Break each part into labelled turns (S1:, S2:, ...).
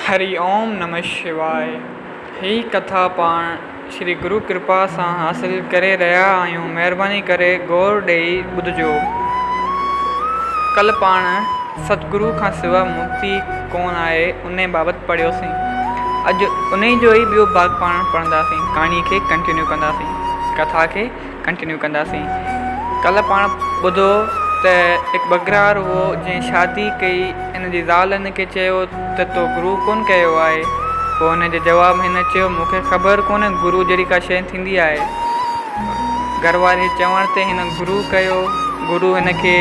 S1: هري اوم نمه شواء هي ڪٿا پاڻ شري گرو ڪرپا سان حاصل ڪري رهيا آهيون مهرباني ڪري غور ڏئي ٻڌجو. ڪل پاڻ ستگرو کان سوا مڪتي ڪون آهي انهي بابت پڙهيوسين اڄ انهي جو ئي ٻيو ڀاڳ پاڻ پڙهنداسين ڪهاڻي کي ڪنٽينيو ڪنداسين ڪٿا کي ڪنٽينيو ڪنداسين. ڪلهه پاڻ ٻڌو ته هڪ ٻڪرار هئو جنهن شادي ڪئي ان جي زال هن کي چيو ته تو گرو ڪونه ڪيو آهي پوء هن جي جواب ۾ هن چيو مون کي خبر ڪونهي گرو جهڙي ڪا شيء ٿيندي آهي. گهر واري جي چوڻ تي هن گرو ڪيو گرو هن کي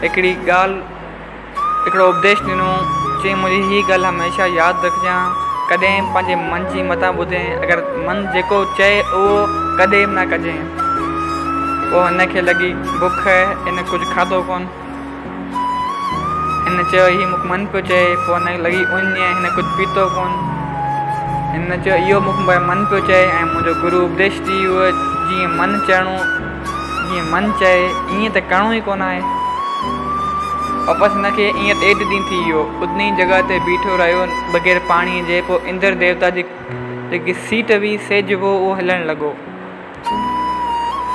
S1: هڪڙي ڳالهه هڪڙو اپديش ڏنو، چيائين منهنجي هي ڳالهه هميشه ياد رکجان، ڪڏهن به پنهنجي من جي متان ٻڌين، اگر من جيڪو چئي اهو ڪڏهن به نه ڪجين. پوء هن کي لڳي بک، هن ڪجهه کاڌو ڪونه. هن چيو هي مون کي من پيو چئي، پوء هن کي لڳي اڃ، هن ڪجهه پيتو ڪونه. هن چيو اهو مون کي من پيو چئي ۽ منهنجو گرو اپديش ڏئي ويو جيئن من چئڻو. جيئن من چئي ائين ته ڪرڻو ئي ڪونه آهي. واپس هن کي ائين ڏيڍ ڏينهن ٿي ويو. ادني جڳهه تي بيٺو رهيو بغير پاڻيء جي. پوء اندر ديوتا جي جيڪي سيٽ هئي، سيج هو، اهو هلڻ لڳو.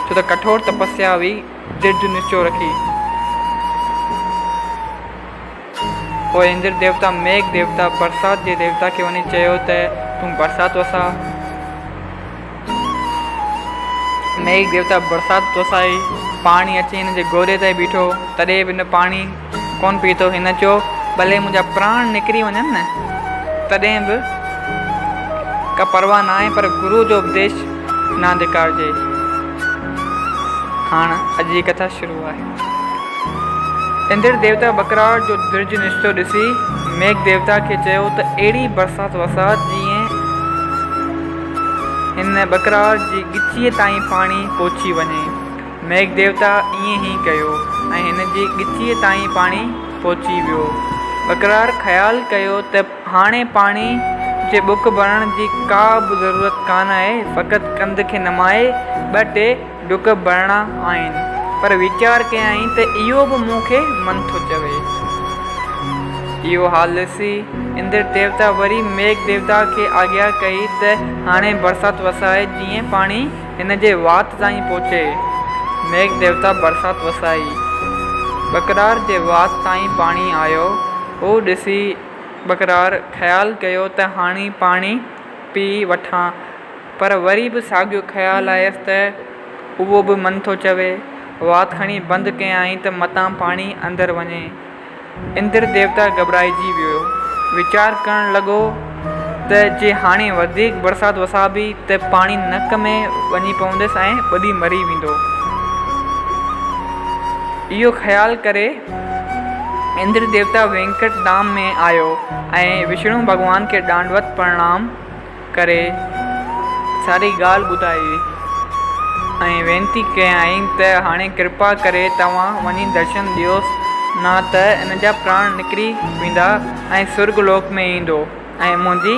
S1: ڇو ته ڪٺور تپسيا هئي، درجه نشچو رکي. پوء اندر ديوتا ميگهه ديوتا، برسات جي ديوتا کي وڃي چيو ته تون برسات وساء. ميگهه ديوتا برسات وسائي، پاڻي اچي هن جي گوڏي تائين بيٺو، تڏهن به هن پاڻي ڪونه پيتو. هن چيو، ڀلي منهنجا پراڻ نڪري وڃن نه، تڏهن به ڪا پرواهه ناهي، پر گروء جو اپديش نه ڌڪارجي. هاڻ اڄ جي ڪٿا شروع آهي. اندر ديوتا ٻڪرار جو درج نشتو ڏسي ميگهه ديوتا کي چيو ته اهڙي برسات وساء جيئن هن ٻڪرار جي ڳچيء تائين پاڻي پهچي وڃي. ميگهه ديوتا ائين ئي ڪيو ۽ هن جي ڳچيء تائين پاڻي پهچي ويو. ٻڪرار خيال ڪيو ته هاڻي پاڻي جي ٻڪ ڀرڻ جي ڪا به ضرورت ڪانه آهي، فقط ڪنڌ کي نمائي ٻه ٽي ڊڪ ڀرڻا آهن، پر ويچار ڪيائين ته اهو به مون کي من ٿو چوي. اهو حال ڏسي اندر ديوتا وري ميگهه ديوتا کي آگيا ڪئي ته هاڻي برسات وسائي جيئن پاڻي هن جي وات تائين پهچي. ميگهه ديوتا برسات وسائي. ٻڪرار جي وات تائين پاڻي آيو. اهو ڏسي ٻڪرار خيال ڪيو ته هاڻي پاڻي پي وٺان. پر وري به ساڳيو خيال آيس ته اهو به من ٿو چوي. وات کڻي بند ڪيائين ته متان پاڻي اندر وڃي. اندر ديوتا گهٻرائجي ويو. ويچار ڪرڻ لڳو ته جي هاڻي وڌيڪ برسات وسابي ته پاڻي نڪ ۾ وڃي پوندس ۽ ٻڏي مري ويندو. اهو خيال ڪري اندر ديوتا وينڪٽ ڌام ۾ آيو ۽ وشڻو ڀڳوان کي ڏانڊوت پرڻام ڪري ساري ڳالهه ٻڌائي ۽ وينتي ڪيائين ته هاڻي ڪرپا ڪري توهان وڃي درشن ڏيوس نه ته ان جا پراڻ نڪري ويندا ۽ سرڳ لوڪ ۾ ايندو ۽ منهنجي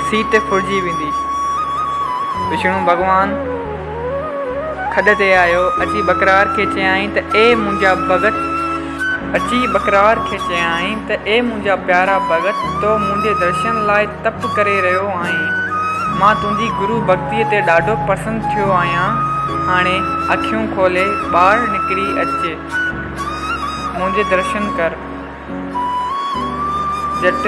S1: سيٽ ڦرجي ويندي. وشڻو ڀڳوان کڏ تي آيو، اچي ٻڪرار کي چيائين ته اي منهنجا ڀڳت! اچي ٻڪرار کي چيائين ته اي منهنجا پيارا ڀڳت! تو منهنجي درشن لاء تپ ڪري رهيو آهين. مان تنهنجي گرو ڀڳتيء تي ڏاڍو پرسن ٿيو آهيان. هاڻي اکيون کولي ٻاهر نڪري اچ، منهنجي درشن ڪر. جهٽ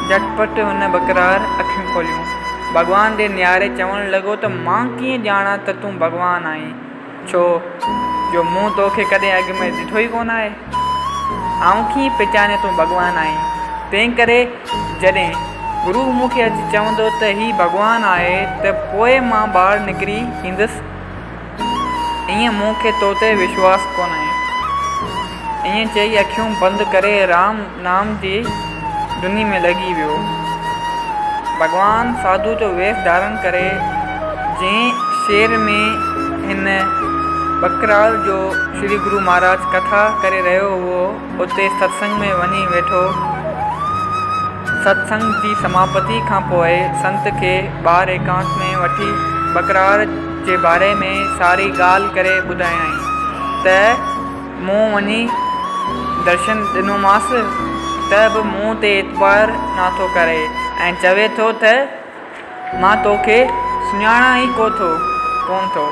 S1: جهٽ پٽ هن ٻڪرار اکيون کوليون. ڀڳوان ڏي نهاري چوڻ لڳو ته مان ڪيئن ڄاڻان ته تون ڀڳوان آهين؟ ڇو جو مون توکي ڪڏهن اڳ ۾ ڏٺو ئي ڪونه آهي. آئون ڪيئن پهچانيان تون ڀڳوان آهين؟ تنهنڪري جڏهن گرو مون کي اچي چوندو ته هي ڀڳوان آهي ته پوء مان ٻاهر نڪري ايندس. ائين مون کي تو تي وشواس ڪونهي. ائين چئي اکيون بند ڪري رام نام جي ڌني ۾ لڳي ويو. ڀڳوان ساڌو جو ويس ڌارڻ ڪري جنهن شعر ۾ هن ٻڪرار جو شري گرو مهاراج ڪٿا ڪري رهيو هئو، اتي ستسنگ ۾ وڃي ويٺو. ستسنگ جي سماپتي کان پوء سنت کي ٻاهر ايڪانت ۾ وٺي ٻڪرار جي باري ۾ ساري ڳالهه ڪري ٻڌايائين ته مون وڃي درشن ڏنومانس. ته به مون تي اعتبار نه ٿو ڪري ۽ چوي ٿو ته مان توکي سڃاڻان ئي ڪونه ٿو.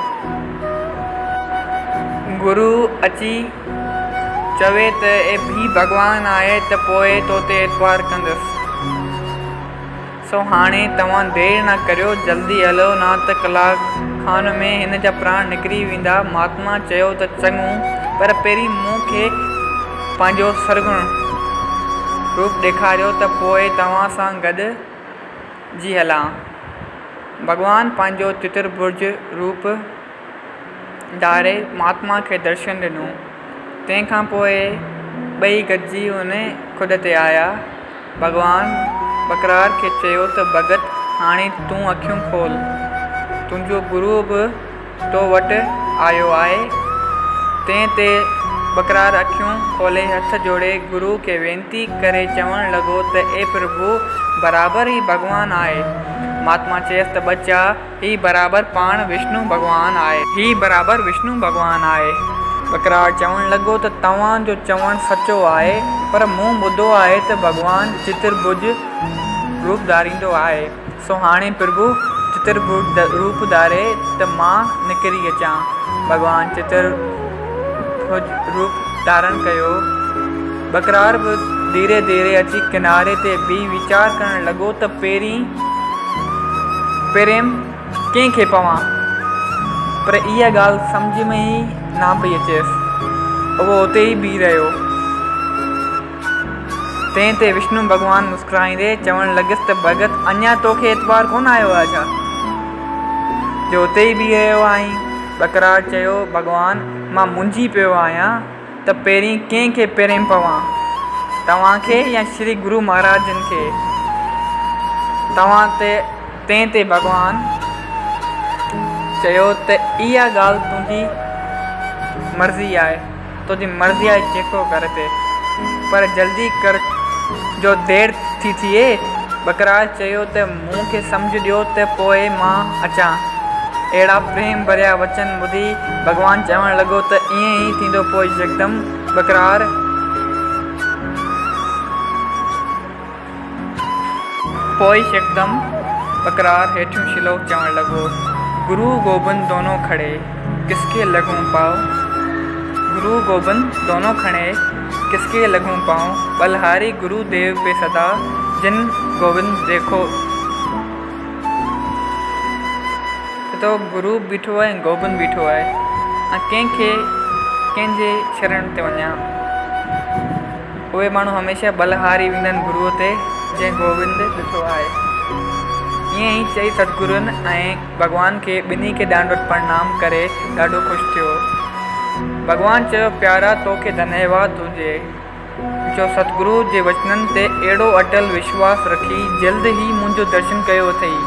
S1: گرو اچي چوي ته هي ڀڳوان آهي ته پوء توتي اعتبار ڪندس. سو هاڻي توهان دير نه ڪريو، جلدي هلو نه ته ڪلاڪ کن ۾ هن جا پراڻ نڪري ويندا. مهاتما چيو ته چڱو، پر پهرين مون کي پنهنجو سرگڻ روپ ڏيکاريو ته پوء توهان سان گڏ جي هلان. ڀڳوان پنهنجو چترڀج روپ ڌاري مهاتما کي درشن ڏنو. تنهن کان پوء ٻئي گڏجي ان کڏ تي آيا. ڀڳوان ٻڪرار کي چيو ته ڀڳت هاڻي تون اکيون کول، تنهنجو گرو به تو وٽ آيو آهي. تنهن تي ٻڪرار اکيون کولي هٿ جوڙي گرو کي وينتي ڪري چوڻ لڳو ته اي پرڀو! برابر هي ڀڳوان آهي. مهاتما چيس ته ٻچا! هي برابر پاڻ وشنو ڀڳوان آهي. هي برابر وشنو ڀڳوان آهي. ٻڪرار چوڻ لڳو ته توهان جو چوڻ سچو آهي، پر مون ٻڌو آهي ته ڀڳوان چترڀج روپ ڌاريندو آهي، سو هاڻي پرڀو چترڀج روپ ڌاري ته مان نڪري اچان. ڀڳوان چترڀج روپ ڌارڻ ڪيو. ٻڪرار به ڌيري ڌيري اچي ڪناري تي بيهي ويچار ڪرڻ لڳو ته پهرين پريم ڪنهن کي پوان؟ پر اها ڳالهه سمجهه ۾ ئي نه پئي اچيس. اهو اتي ئي بيهي رهيو. تنهن تي وشنو ڀڳوان مسڪرائيندي چوڻ لڳس ته ڀڳت اڃا توکي اعتبار ڪونه آيو آهي ڇا؟ جو اتي ئي بيهي رهيو آهين. ٻڪرار چيو، ڀڳوان مان منجهي پيو آهيان. ته پهرين ڪنهن کي پرين پوان، توهان کي يا شري گرو مهاراج جن کي؟ توهان تي تنهن تي ڀڳوان چيو ته اها ڳالهه تنهنجي مرضي آهي، تنهنجي مرضي آهي جيڪو ڪر تي، پر جلدي ڪر جو دير ٿي ٿئي. ٻڪرار چيو ته مون کي سمجهه ڏيو ته پوء مان اچان. اهڙا پريم ڀريا وچن ٻڌي ڀڳوان چوڻ لڳو ته ائين ئي ٿيندو پوء يڪدم ٻڪرار پوء يڪدم ٻڪرار هيٺيون شلوڪ چوڻ لڳو، گرو گوبند دونو کڙي، ڪسڪي لڳون پاء، گرو گوبند دونو کڻي، ڪسڪي لڳون پاء، ٻلهاري گرو ديو پي سدا، جن گوبند ديکو. ته گرو به بيٺو آهي ۽ گوبند بيٺو آهي ۽ ڪنهن کي ڪنهن جي شرڻ تي وڃان. اهي ماڻهو هميشه ٻلهاري ويندا آهن گروء تي جنهن گوبند ڏٺو آهي. ائين ئي چئي ستگرن ۽ ڀڳوان کي ٻنهي کي ڏانڊوت پرڻام ڪري ڏاڍو خوش ٿيو. ڀڳوان چيو پيارا توکي ڌنيواد هجي. جو ستگرو جي وچنن تي اهڙو اٽل وشواس رکي جلد ئي منهنجو درشن ڪيو اٿئي.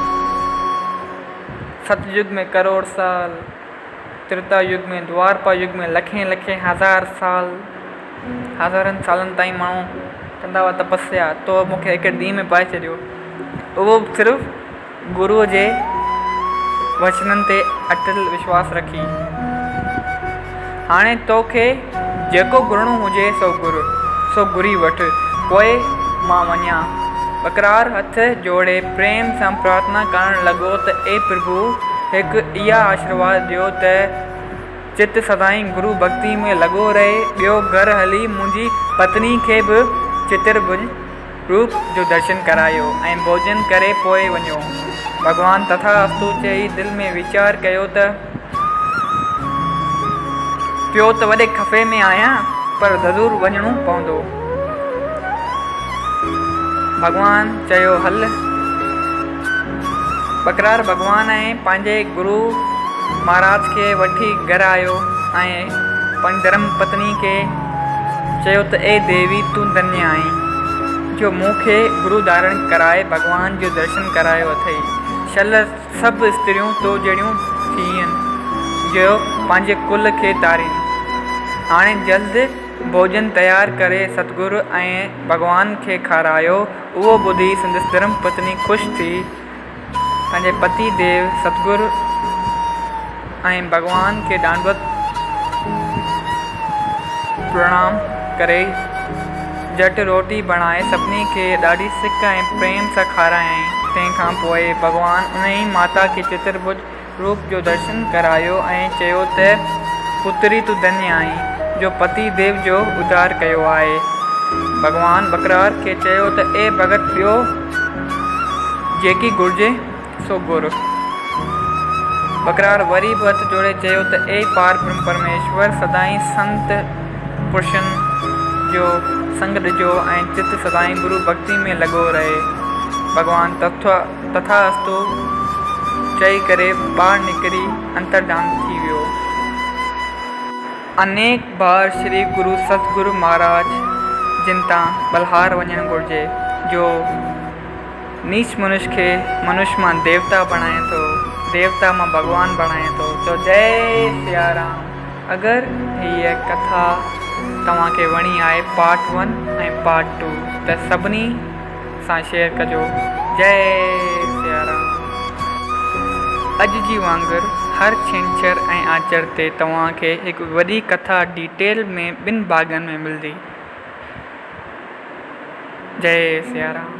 S1: ست يگ ۾ ڪروڙ سال، تريتا يگ ۾ دوارپا يگ ۾ لکين لکين هزار سال، هزارن سالن تائين ماڻهو ڪندا هئا تپسيا، تو مون کي هڪ ڏينهن ۾ پائي ڇڏيو. اهو به صرف گروء جي وچنن تي اٽل وشواس رکي. هاڻي تو کي جيڪو گهرڻو هجي سو گهر، سو گهري وٺ، پوء مان وڃان. ٻڪرار هٿ جوڙي پريم سان پرارٿنا ڪرڻ لڳو ته اي پرڀو! هڪ اها آشرواد ڏيو ته چت سدائين گرو ڀڳتي ۾ لڳو رهي، ٻيو گهر هلي منهنجي پتني کي به چترڀج روپ جو درشن ڪرايو ۽ ڀوڄن ڪري پوء وڃو. ڀڳوان تٿا استو چئي دل ۾ ويچار ڪيو ته پيو ته وڏي خفي ۾ آهيان پر ضرور وڃڻو پوندو. ڀڳوان چيو هل. ٻڪرار ڀڳوان ۽ پنهنجي گرو مهاراج کي وٺي گهر آيو ۽ پنهنجي ڌرم پتني کي چيو ته اي ديوي تون ڌنيه آهين جو مون کي گرو ڌارڻ ڪرائي ڀڳوان جو درشن ڪرايو اٿئي. شل سڀ استريون تو جهڙيون ٿين جو پنهنجي ڪل کي تارين. هاڻي جلد ڀوڄن تيار ڪري ستگر ۽ ڀڳوان کي کارايو. اهو ٻڌي سندس ڌرم پتني خوش ٿي پنهنجي پتي ديو ستگر ۽ ڀڳوان کي ڏانڊوت پرڻام ڪري جهٽ روٽي بڻائي سڀني کي ڏاڍي سڪ ۽ پريم سان کارايائين. تنهن کان پوء ڀڳوان انهيء ماتا کي چترڀج روپ جو درشن ڪرايو ۽ چيو ته پتري تون ڌنيه آهين، جو پتي ديو جو اڌار ڪيو آهي. ڀڳوان ٻڪرار کي چيو ته اي ڀڳت ٻيو جيڪي گهرجي سو گهر. ٻڪرار وري به هٿ جوڙي چيو ته اي پار برهم پرميشور سدائين سنت پرشن جو سنگ ڏجو ۽ چت سدائين گرو ڀڳتي ۾ لڳو رهي. ڀڳوان تٿاستو چئي ڪري ٻاهر نڪري انترڌيان ٿي ويو. انيڪ بار شري گرو ستگرو مهاراج جن تان ٻلهار وڃڻ گهرجي، جو نيچ منش کي منش مان ديوتا بڻائي ٿو، ديوتا مان ڀڳوان بڻائي ٿو. چئو جئي سيارام. اگر هيء ڪٿا توهان کي وڻي آهي پارٽ ون ۽ پارٽ ٽو ته سڀني سان شيئر ڪجو جئي سيارام. اڄ جي وانگر هر ڇنڇر ۽ آچر تي توهان کي هڪ وڏي ڪٿا ڊيٽيل ۾ ٻن ڀاڳن ۾ ملندي. جئي سيارام.